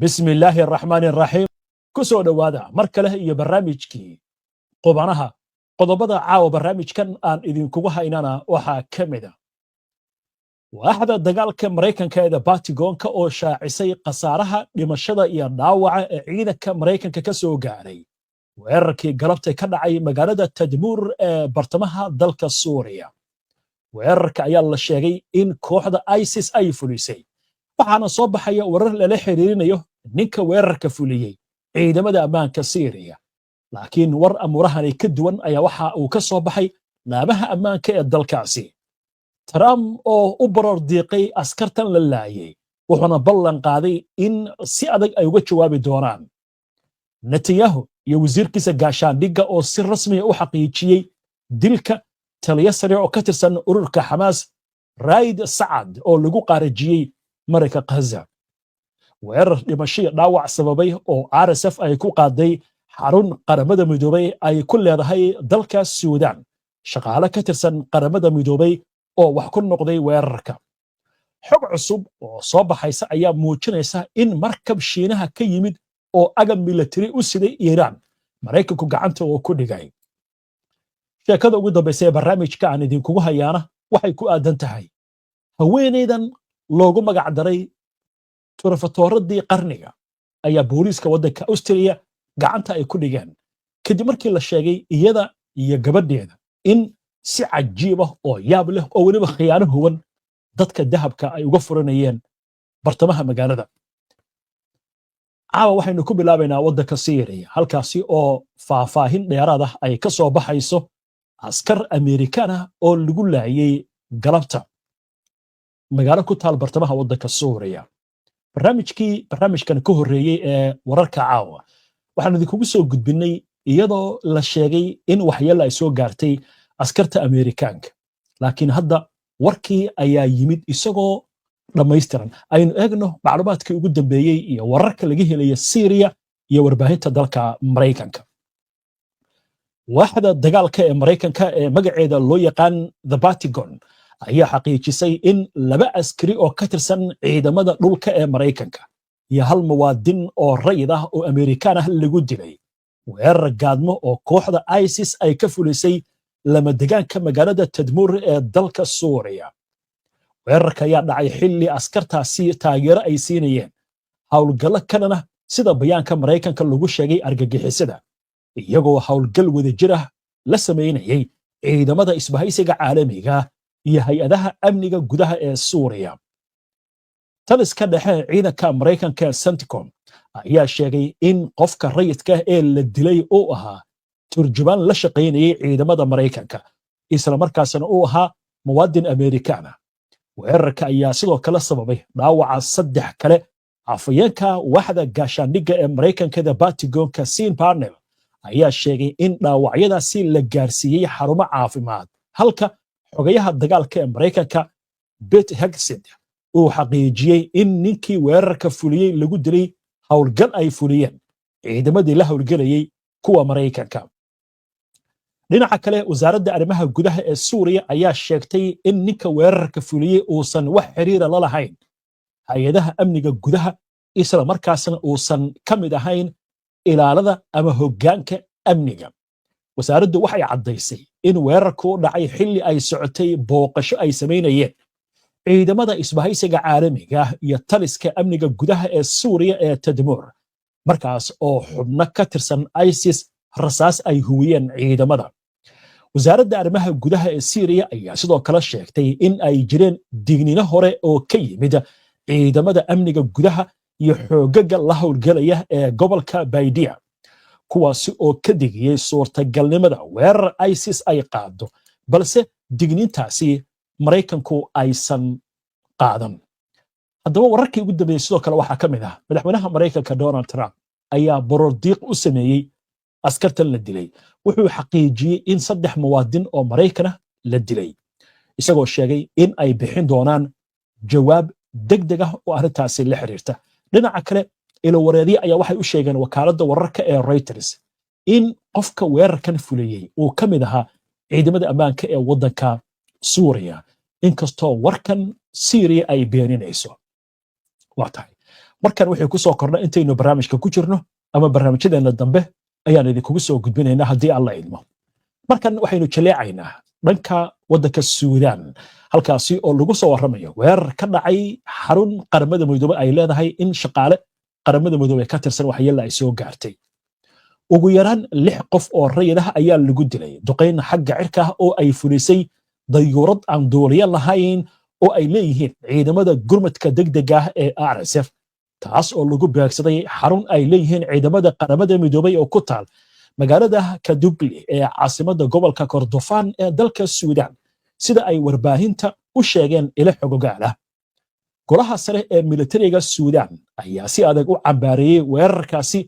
Bismi illaahi araxmaani araxiim. Ku soo dhowaada mar kale iyo barnaamijkii Qubanaha. Qodobada caawa barnaamijkan aan idinkugu haynana waxaa ka mid a waaxda dagaalka Maraykanka ee Pentagonka oo shaacisay khasaaraha dhimashada iyo dhaawaca ee ciidanka Maraykanka ka soo gaaray weerarkii galabtay ka dhacay magaalada Tadmuur ee bartamaha dalka Suuriya. Weerarka ayaa la sheegay in kooxda ISIS ay fulisay, waxaana soo baxaya warar lala xiriirinayo ninka weerarka fuliyey ciidamada ammaanka Siiriya, laakiin war amuurahani ka duwan ayaa waxa uu ka soo baxay laamaha ammaanka ee dalkaasi. Trump oo u baroor diiqay askartan la laayay, wuxuuna ballan qaaday in si adag ay uga jawaabi doonaan. Netanyahu iyo wasiirkiisa gaashaandhigga oo si rasmiya u xaqiijiyey dilka taliya sare oo ka tirsan ururka Xamaas, Raid Sacad, oo lagu qaarajiyey Marinka Ghaza. Weerar dhimasho iyo dhaawac sababay oo RSF ay ku qaaday xarun Qaramada Midoobay ay ku leedahay dalka Suudaan, shaqaale ka tirsan Qaramada Midoobay oo wax ku noqday weerarka. Xog cusub oo soo baxaysa ayaa muujinaysa in markab Shiinaha ka yimid oo agab milatari u siday Iiraan Maraykanku gacanta uu ku dhigay. Sheekada ugu dambaysa ee barnaamijka aan idinkugu hayaana waxay ku aadan tahay haweenaydan loogu magac daray turafatooradii qarniga ayaa booliiska waddanka Austriya gacanta ay ku dhigeen, kadib markii la sheegay iyada iyo gabadheeda in si cajiib ah oo yaab leh oo weliba khiyaano huwan dadka dahabka ay uga furanayeen bartamaha magaalada. Caawa waxaynu ku bilaabaynaa waddanka Siiriya, halkaasi oo faahfaahin dheeraad ah ay ka soo baxayso askar Amerikaan ah oo lagu laayay galabta magaalo ku taal bartamaha waddanka Suuriya. Barnaamijkii barnaamijkan ka horreeyey ee wararka caawa waxaan idinkugu soo gudbinnay iyadoo la sheegay in waxyeella ay soo gaartay askarta Ameerikaanka, laakiin hadda warkii ayaa yimid isagoo dhammaystiran. Aynu eegno macluumaadkii ugu dambeeyey iyo wararka laga helaya Syriya iyo warbaahinta dalka Maraykanka. Waaxda dagaalka ee Maraykanka ee magaceeda loo yaqaan The Pentagon ayaa xaqiijisay in laba askari oo ka tirsan ciidamada dhulka ee Maraykanka iyo hal muwaadin oo rayid ah oo Amerikaan ah lagu dilay weerar gaadmo oo kooxda ISIS ay ka fulisay lamadegaanka magaalada Tadmuur ee dalka Suuriya. Weerarka ayaa dhacay xilli askartaasi taageero ay siinayeen howlgallo kalena, sida bayaanka Maraykanka lagu sheegay, argagixisada, iyagoo howlgal wadajir ah la samaynayay ciidamada isbahaysiga caalamiga iyo hay-adaha amniga gudaha ee Suuriya. Taliska dhexe ciidanka Maraykanka, CENTCOM, ayaa sheegay in qofka rayidka ee la dilay uu ahaa turjubaan la shaqaynayay ciidamada Maraykanka, isla markaasna uu ahaa muwaadin Amerikaan ah. Weerarka ayaa sidoo kale sababay dhaawaca saddex kale. Afhayeenka waaxda gaashaandhigga ee Maraykanka, The Pentagonka, Sean Parnell, ayaa sheegay in dhaawacyadaasi la gaarsiiyey xarumo caafimaad, halka xogayaha dagaalka ee Maraykanka, Pete Hegseth, uu xaqiijiyey in ninkii weerarka fuliyey lagu dilay howlgal ay fuliyeen ciidamadii la howlgelayey kuwa Maraykanka. Dhinaca kale, wasaaradda arrimaha gudaha ee Suuriya ayaa sheegtay in ninka weerarka fuliyey uusan wax xiriira la lahayn hay-adaha amniga gudaha, isla markaasna uusan ka mid ahayn ilaalada ama hoggaanka amniga. Wasaaraddu waxay caddaysay in weerarku u dhacay xilli ay socotay booqasho ay samaynayeen ciidamada isbahaysiga caalamiga ah iyo taliska amniga gudaha ee Suuriya ee Tadmuur, markaas oo xubno ka tirsan ISIS rasaas ay huwiyeen ciidamada. Wasaaradda arrimaha gudaha ee Siiriya ayaa sidoo kale sheegtay in ay jireen digniino hore oo ka yimid ciidamada amniga gudaha iyo xoogaga la howlgelaya ee gobolka Baydiya, kuwaasi oo ka digiyey suurtagalnimada weerar ISIS ay qaado, balse digniintaasi Maraykanku aysan qaadan. Haddaba, wararkii ugu dambeeyey sidoo kale waxaa ka mid ah madaxweynaha Maraykanka Donald Trump ayaa borordiiq u sameeyey askartan la dilay. Wuxuu xaqiijiyey in saddex muwaadin oo Maraykan ah la dilay, isagoo sheegay in ay bixin doonaan jawaab degdeg ah oo arrintaasi la xiriirta. Dhinaca kale, ilowareedyo ayaa waxay u sheegeen wakaaladda wararka ee Reuters in qofka weerarkan fuliyey uu ka mid ahaa ciidamada ammaanka ee waddanka Suuriya, inkastoo warkan Siiriya ay beeninayso. Waa tahay, Markan wixii ku soo kordha intaynu barnaamijka ku jirno ama barnaamijyadeena dambe ayaan idinkugu soo gudbinaynaa, haddii Alla idmo. Markan waxaynu jaleecaynaa dhanka waddanka Suudaan, halkaasi oo lagu soo warramayo weerar ka dhacay xarun Qaramada Midoobey ay leedahay in shaqaale Qaramada Midoobey ka tirsan waxyeella ay soo gaartay. Ugu yaraan lix qof oo rayid ah ayaa lagu dilay duqayn xagga cirka ah oo ay fulisay dayuurad aan duuliyo lahayn oo ay leeyihiin ciidamada gurmadka degdega ah ee RSF, taas oo lagu beegsaday xarun ay leeyihiin ciidamada Qaramada Midoobey oo ku taal magaalada Kadugli ee caasimadda gobolka Kordofaan ee dalka Suudaan, sida ay warbaahinta u sheegeen ilo xogogaal ah. Golaha sare ee militariga Suudaan ayaa si adag u cambaareeyey weerarkaasi,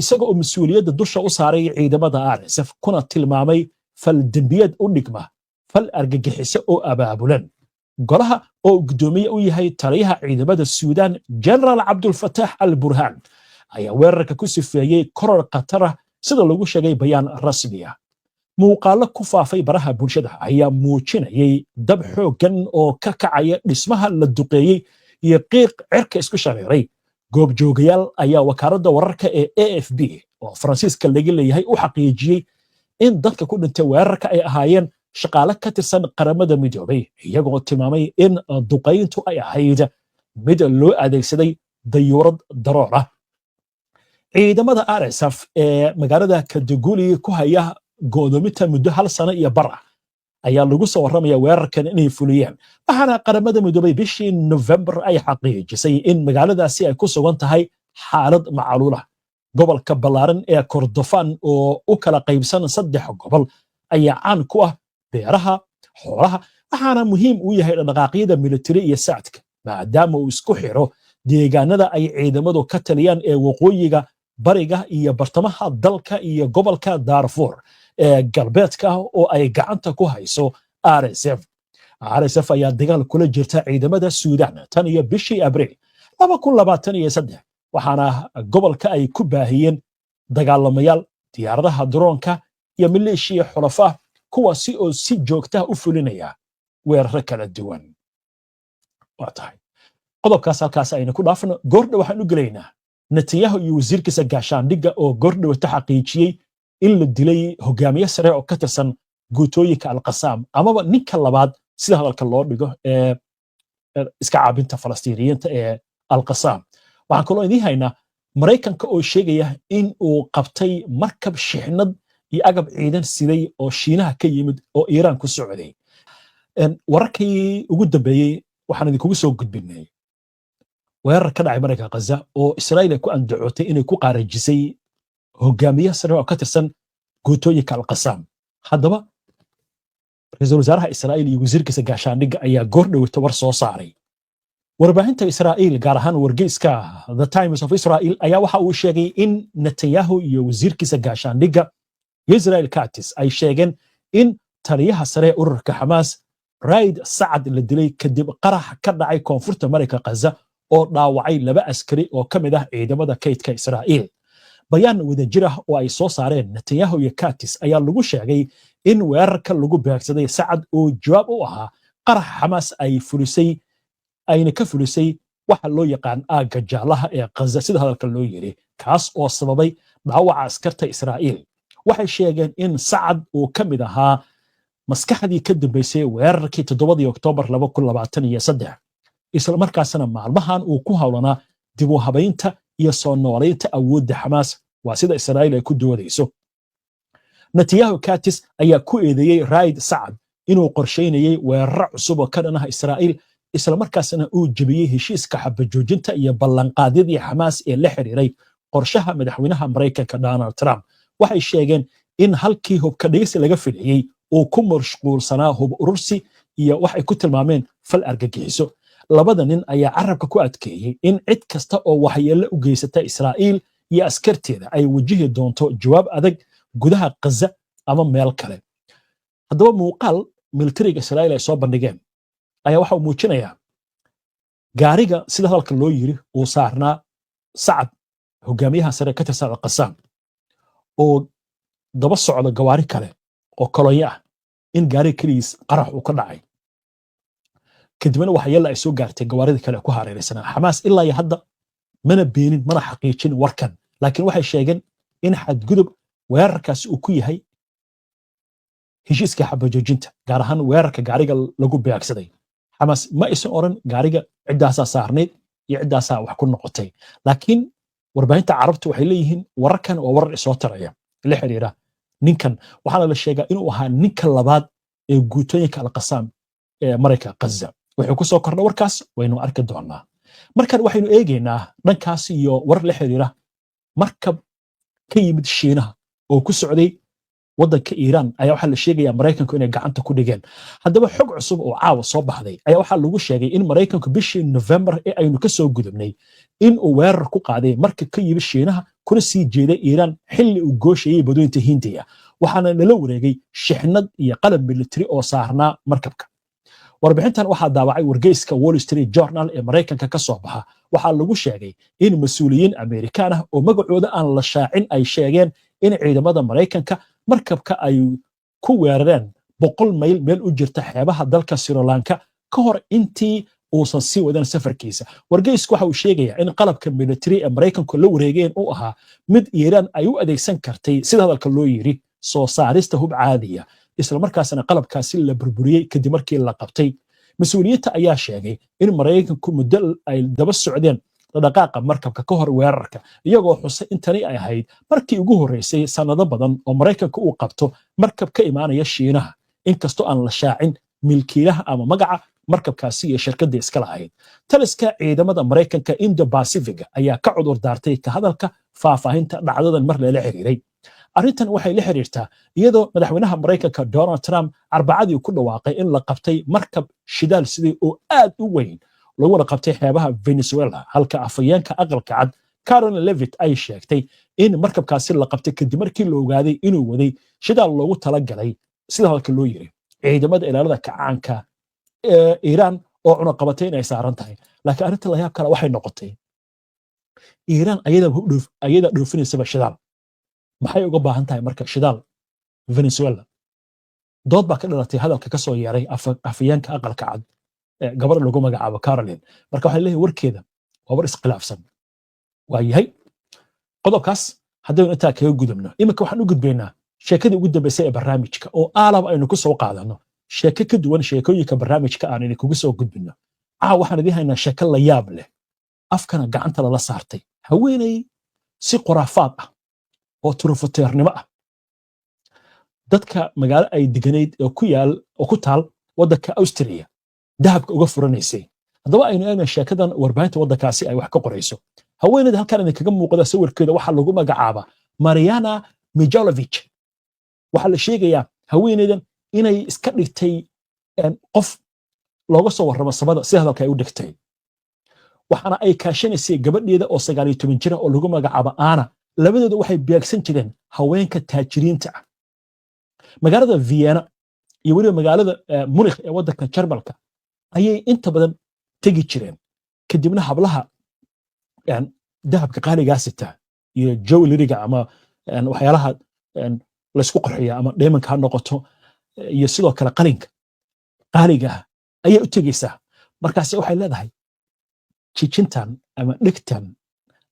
isaga oo mas-uuliyadda dusha u saaray ciidamada RSF, kuna tilmaamay fal dembiyeed u dhigma fal argagixiso oo abaabulan. Golaha oo guddoomiye u yahay taliyaha ciidamada Suudaan, General Cabdulfataax Al Burhaan, ayaa weerarka ku sifeeyey koror khatar ah, sida lagu sheegay bayaan rasmi ah. Muuqaallo ku faafay baraha bulshada ayaa muujinayay dab xooggan oo ka kacaya dhismaha la duqeeyey iyo qiiq cirka isku shareeray. Goobjoogayaal ayaa wakaaladda wararka ee AFP oo Faransiiska laga leeyahay u xaqiijiyey in dadka ku dhintay weerarka ay ahaayeen shaqaale ka tirsan Qaramada Midoobay, iyagoo tilmaamay in duqayntu ay ahayd mid loo adeegsaday dayuurad drone ah. Ciidamada RSF ee magaalada Kaduguli ku haya go'doominta muddo hal sano iyo bar ah ayaa lagu soo warramaya weerarkan inay fuliyeen, waxaana Qaramada Midoobay bishii Nofembar ay xaqiijisay in magaaladaasi ay ku sugan tahay xaalad macaluula. Gobolka ballaaran ee Kordofaan oo u kala qaybsan saddex gobol ayaa caan ku ah beeraha, xoolaha, waxaana muhiim u yahay dhaqdhaqaaqyada militari iyo saadka, maadaama uu isku xiro deegaanada ay ciidamadu ka taliyaan ee waqooyiga, bariga iyo bartamaha dalka iyo gobolka Daarfuur ee galbeedka ah oo ay gacanta ku hayso RSF. RSF ayaa dagaal kula jirta ciidamada Suudaan tan iyo bishii Abriil 2023, waxaana gobolka ay ku baahiyeen dagaalamayaal, diyaaradaha drone-ka iyo maleeshiya xulafa, kuwaasi oo si joogtaha u fulinaya weeraro kala duwan. Waa tahay, qodobkaas halkaas aynu ku dhaafno. Goordha waxaan u gelaynaa Netanyahu iyo wasiirkiisa gaashaandhigga oo goordhawata xaqiijiyey in la dilay hogaamiye sare oo ka tirsan guutooyinka Alqasaam, amaba ninka labaad sida hadalka loo dhigo ee iska caabinta Falastiiniyiinta ee Alqasaam. Waxaan kaloo idiin haynaa Maraykanka oo sheegaya in uu qabtay markab shixnad iyo agab ciidan siday oo Shiinaha ka yimid oo Iiraan ku socday. Wararkii ugu dambeeyey waxaan idinkugu soo gudbinay weerar ka dhacay maraykanka Ghaza oo Israa'iil ay ku andacootay inay ku qaarajisay hogaamiye sare oo ka tirsan guutooyinka Alqasaam. Haddaba, ra-iisul wasaaraha Israa'iil iyo wasiirkiisa gaashaandhigga ayaa goor dhowta war soo saaray. Warbaahinta Israa'iil, gaar ahaan wargeyska The Times of Israel, ayaa waxa uu sheegay in Netanyahu iyo wasiirkiisa gaashaandhigga Israel Katz ay sheegeen in taliyaha sare ee ururka Xamaas, Raid Sacad, la dilay kadib qarax ka dhacay koonfurta marayka Ghaza oo dhaawacay laba askari oo ka mid ah ciidamada kaydka Israa'iil. Bayaan wadajir ah oo ay soo saareen Netanyahu iyo Katz ayaa lagu sheegay in weerarka lagu beegsaday Sacad uu jawaab u ahaa qarax Xamaas ay fulisay, ayna ka fulisay waxa loo yaqaan aagga jaalaha ee Ghaza, sida hadalka loo yiri, kaas oo sababay dhaawaca askarta Israa'iil. Waxay sheegeen in Sacad uu ka mid ahaa maskaxdii ka dambeysay weerarkii 7-dii Oktoobar 2023, isla markaasna maalmahan uu ku howlanaa dib u habaynta iyo soo noolaynta awoodda Xamaas, waa sida Israa'iil ay ku doodayso. Netanyahu Katz ayaa ku eedeeyey Raid Sacad inuu qorshaynayey weeraro cusub oo ka dhan ah Israa'iil, isla markaasna uu jebiyey heshiiska xabajoojinta iyo ballanqaadyadii Xamaas ee la xiriiray qorshaha madaxweynaha Maraykanka Donald Trump. Waxay sheegeen in halkii hubka dhigisi laga filayey uu ku mashquulsanaa hub urursi iyo waxay ku tilmaameen fal argagixiso. Labada nin ayaa carabka ku adkeeyey in cid kasta oo waxyeello u geysata Israa'iil iyo askarteeda ay wajihi doonto jawaab adag, gudaha Ghaza ama meel kale. Haddaba, muuqaal militariga Israa'iil ay soo bandhigeen ayaa waxa uu muujinayaa gaariga sida hadalka loo yiri uu saarnaa Sacad, hogaamiyaha sare ka tirsan Alqasaam, oo daba socda gawaari kale oo kolonyo ah, in gaariga keligiis qarax uu ka dhacay, kadibna waxyeella ay soo gaartay gawaaridii kale ku hareeraysanaa. Xamaas ilaa iyo hadda Mana beenin mana xaqiijin warkan, laakiin waxay sheegeen in xadgudub weerarkaasi uu ku yahay heshiiska xabajoojinta, gaar ahaan weerarka gaariga lagu beegsaday. Xamaas ma aysan oran gaariga ciddaasaa saarnayd iyo ciddaasaa wax ku noqotay, laakiin warbaahinta Carabta waxay leeyihiin wararkan waa warar isoo taraya la xiriira ninkan. Waxaana la sheegaa inuu ahaa ninka labaad ee guutooyinka Alqasaam ee marayka Gaza. Wuxuu ku soo kordha warkaas waynu arki doonaa. Markan waxaynu eegaynaa dhankaas iyo warar la xiriira markab ka yimid Shiinaha oo ku socday waddanka Iiraan ayaa waxaa la sheegayaa Maraykanku inay gacanta ku dhigeen. Haddaba xog cusub oo caawa soo baxday ayaa waxaa lagu sheegay in Maraykanku bishii Nofembar ee aynu ka soo gudubnay in uu weerar ku qaaday markab ka yimid Shiinaha kuna sii jeeday Iiraan xilli uu gooshayay badooyinta Hindiya, waxaana lala wareegay shixnad iyo qalab military oo saarnaa markabka. Warbixintan waxaa daawacay wargeyska Wall Street Journal ee Maraykanka ka soo baxa. Waxaa lagu sheegay in mas-uuliyiin Amerikaan ah oo magacooda aan la shaacin ay sheegeen in ciidamada Maraykanka markabka ay ku weerareen 100 mayl meel u jirta xeebaha dalka Sri Lanka ka hor intii uusan sii wadan safarkiisa. Wargeysku waxa uu sheegayaa in qalabka military ee Maraykanku la wareegeen uu ahaa mid Iiraan ay u adeegsan kartay, sida hadalka loo yiri, soo saarista hub caadiya, islamarkaasna qalabkaasi la burburiyey kadib markii la qabtay. Mas-uuliyiinta ayaa sheegay in Maraykanku muddo ay daba socdeen dhaqaaqa markabka ka hor weerarka, iyagoo xusay in tani ay ahayd markii ugu horreysay sannado badan oo Maraykanka uu qabto markab ka imaanaya Shiinaha, inkastoo aan la shaacin milkiilaha ama magaca markabkaasi iyo shirkadda iska lahayd. Taliska ciidamada Maraykanka Indo Pacifiga ayaa ka cudur daartay ka hadalka faahfaahinta dhacdadan mar lala xiriiray. Arrintan waxay la xiriirtaa iyadoo madaxweynaha Maraykanka Donald Trump Arbacadii ku dhawaaqay in la qabtay markab shidaal sidii oo aad u weyn laguna qabtay xeebaha Venezuela, halka afhayeenka Aqalka Cad Karoline Leavitt ay sheegtay in markabkaasi la qabtay kadib markii la ogaaday inuu waday shidaal loogu talagalay, sida hadalka loo yiri, ciidamada ilaalada kacaanka ee Iiraan oo cunaqabatay inay saaran tahay. Laakiin arrinta layaab kale waxay noqotay, Iiraan ayada dhoofinaysaba shidaal, maxay uga baahan tahay marka shidaal Venezuela? Dood baa ka dhalatay hadalka ka soo yeeray afhayeenka Aqalka Cad, gabadha lagu magacaabo Caroline. Marka waxay leeyahay warkeeda waa war iskhilaafsan. Waa yahay, qodobkaas haddaynu intaa kaga gudubno, iminka waxaan u gudbaynaa sheekadii ugu dambaysay ee barnaamijka oo aalab aynu ku soo qaadano sheeko ka duwan sheekooyinka barnaamijka aan idinkugu soo gudbino. Caawa waxaan idiin haynaa sheeko la yaab leh, afkana gacanta lala saartay, haweeney si khuraafaad ah oo turufuteernimo ah dadka magaalo ay deganayd oo ku yaal oo ku taal waddanka Austria dahabka uga furanaysay. Haddaba aynu eegna sheekadan warbaahinta waddankaasi ay wax ka qorayso. Haweeneyda halkan idinkaga muuqda sawirkeeda waxaa lagu magacaabaa Mariana Mijalovich. Waxaa la sheegayaa haweeneydan inay iska dhigtay qof looga soo warramo samada, si hadalka ay u dhigtay, waxaana ay kaashanaysay gabadheeda oo 19 jira oo lagu magacaabo Ana. Labadooda waxay beegsan jireen haweenka taajiriinta ah magaalada Vienna iyo weliba magaalada Munich ee waddanka Jarmalka ayay inta badan tegi jireen. Kadibna hablaha dahabka qaaligaa sita iyo jewelryga ama waxyaalaha laysku qurxiya ama dheemanka ha noqoto iyo sidoo kale qalinka qaaliga ah ayay u tegeysaa. Markaase waxay leedahay, "Jijintan ama dhegtan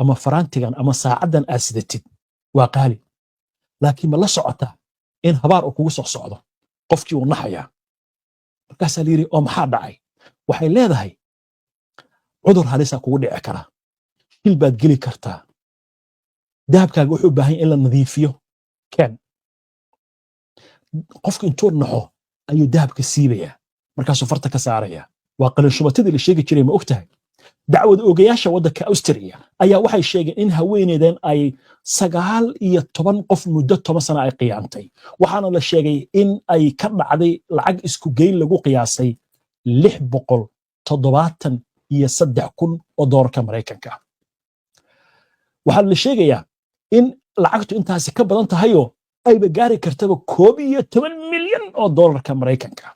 ama faraantigan ama saacaddan aad sidatid waa qaali, laakiin ma la socotaa in habaar uu kugu soo socdo?" Qofkii uu naxayaa. Markaasaa la yidhi, "Oo maxaa dhacay?" Waxay leedahay, "Cudur halisaa kugu dhici kara, shil baad geli kartaa, dahabkaaga wuxuu u baahan yahay in la nadiifiyo, keen." Qofku intuu naxo ayuu dahabka siibayaa, markaasuu farta ka saaraya. Waa qalinshubatadii la sheegi jiray, ma og tahay? Dacwad ogayaasha waddanka Austria ayaa waxay sheegeen in haweeneydan ay 19 qof muddo 10 sano ay qiyaamtay, waxaana la sheegay in ay ka dhacday lacag isku geyn lagu qiyaasay 673,000 oo doolarka Maraykanka ah. Waxaa la sheegayaa in lacagtu intaasi ka badan tahayoo ayba gaari kartaba 11 milyan oo doolarka Maraykanka.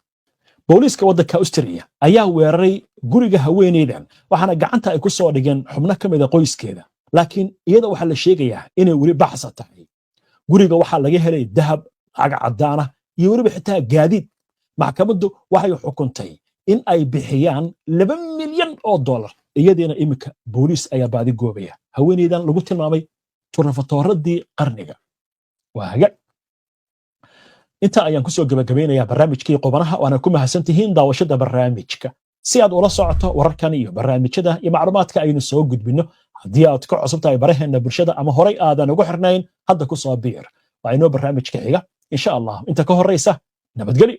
Booliiska waddanka Austria ayaa weeraray guriga haweeneydan, waxaana gacanta ay ku soo dhigeen xubno ka mida qoyskeeda, laakiin iyada waxaa la sheegayaa inay weli baxsa tahay. Guriga waxaa laga helay dahab, lacag caddaana iyo weliba xitaa gaadiid. Maxkamaddu waxay xukuntay in ay bixiyaan 2 milyan oo dollar. Iyadiina iminka booliis ayaa baadi goobaya haweeneydan lagu tilmaamay turafatooradii qarniga. Waa hagaag, intaa ayaan kusoo gabagabeynayaa barnaamijkii qubanaha, waana ku mahadsan tihiin daawashada barnaamijka. Si aad ula socoto wararkan iyo barnaamijyada iyo macluumaadka aynu soo gudbinno, haddii aad ka cusub tahay baraheena bulshada ama horay aadan ugu xirnayn, hadda ku soo biir. Waa inoo barnaamijka xiga, insha Allah. Inta ka horreysa, nabadgelyo.